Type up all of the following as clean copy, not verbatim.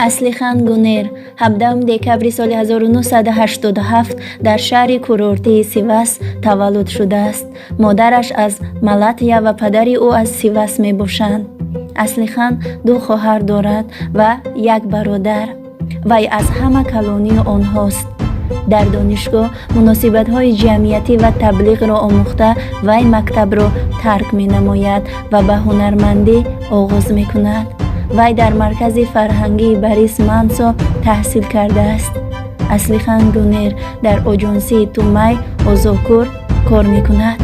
Аслихан Гунер 17 декабри соли 1987 дар шаҳри курортии Сивас таваллуд шудааст. Модараш аз Малатя ва падари ӯ аз Сивас мебошанд. Аслихан ду хоҳар дорад ва як бародар. Вай аз ҳама калонии онҳост. Дар донишгоҳ муносибатҳои ҷамъиятӣ ва таблиғро омӯхта, вай мактабро тарк менамояд ва ба ҳунармандӣ оғоз мекунад. Вай дар Маркази фарҳангии Борис Мансо таҳсил кардааст. Аслихан Гунер дар оҷонсии Тумай Озокур кор мекунад.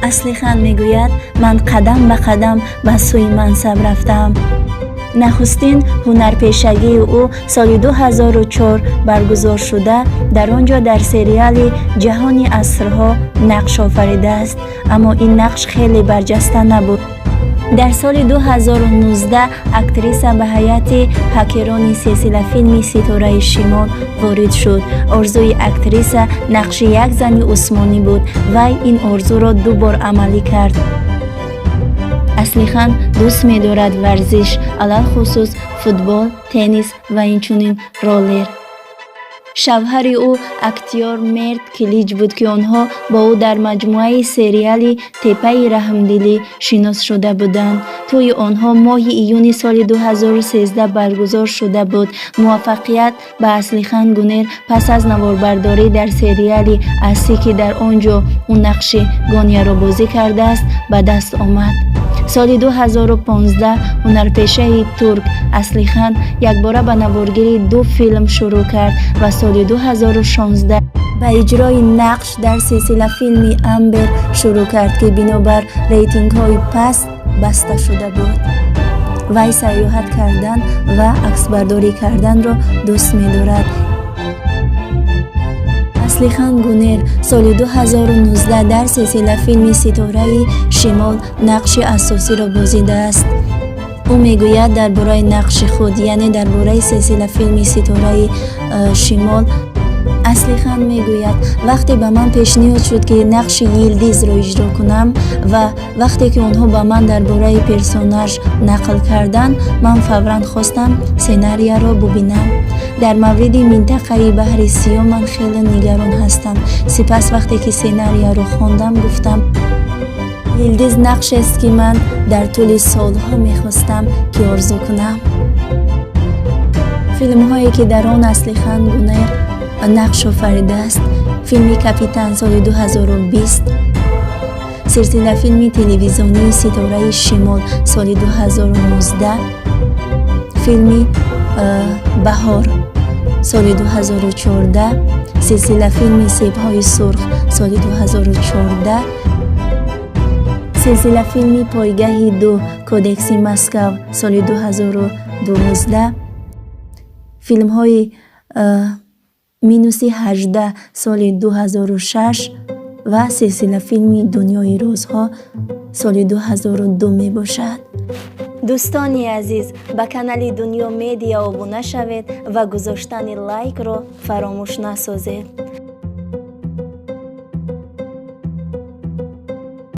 Аслихан мегӯяд: «Ман қадам ба қадам ба сӯи мансаб рафтаам». Нахустин ҳунарпешагии ӯ соли 2004 баргузор шуда, дар он ҷо дар сериали «Ҷаҳони асрҳо» нақш офаридааст, аммо ин нақш хеле барҷаста набуд. Дар соли 2019 актриса ба ҳайати ҳакерони силсилафилми «Ситораи шимол» ворид шуд. Орзуи актриса нақши як зани усмонӣ буд. Вай ин орзуро ду бор амалӣ кард. Аслихан дӯст медорад варзиш, алалхусус футбол, теннис ва инчунин роллер. Шавҳари ӯ актёр Мерт Килич буд, ки онҳо бо ӯ дар маҷмӯаи сериали «Теппаи раҳмдилӣ» шинос шуда буданд. Тӯйи онҳо моҳи июни соли 2013 баргузор шуда буд. Муваффақият ба Аслихан Гунер пас аз наворбардорӣ дар сериали «Аси», ки дар он ҷо ӯ нақши Гонияро бозӣ кардааст, ба даст омад. Соли 2015 ҳунарпешаи турк Аслихан якбора ба наворгирии ду филм шурӯъ кард ва соли 2016 ба иҷрои нақш дар силсилафилми «Амбер» шурӯъ кард, ки бинобар рейтингҳои паст баста шуда буд. Вай сайёҳат кардан ва аксбардорӣ карданро дӯст медорад. Аслихан Гунер соли 2019 дар силсилафилми «Ситораи шимол» нақши асосиро бозидааст. Ӯ мегӯяд дар бораи нақши худ, яъне дар бораи силсилафилми «Ситораи шимол». Аслихан мегӯяд: «Вақте ба ман пешниҳод шуд, ки нақши Йилдизро иҷро кунам, ва вақте ки онҳо ба ман дар бораи персонаж нақл карданд, ман фавран хостам сценарияро бубинам. Дар мавриди минтақаи Баҳри Сиёҳ ман хеле нигарон ҳастам. Сипас вақте ки сценарияро хондам, гуфтам: Йилдиз нақшест, ки ман дар тӯли солҳо мехостам, ки орзу кунам». Филмҳое, ки дар он Аслихан Гунер нақш офаридааст: филми «Капитан» соли 2020, силсилафилми телевизионии «Ситораи шимол» соли 2019, филми «Баҳор» соли 2014, силсилафилми «Себҳои сурх» соли 2014, силсилафилми «Пойгаҳи ду. Кодекси Москав» соли 2012, филмҳои «Минуси 18» соли 2006 ва силсилафилми «Дунёи розҳо» соли 2002 мебошад. Дӯстони азиз, ба канали Дунё Медиа обуна шавед ва гузоштани лайкро фаромӯш насозед.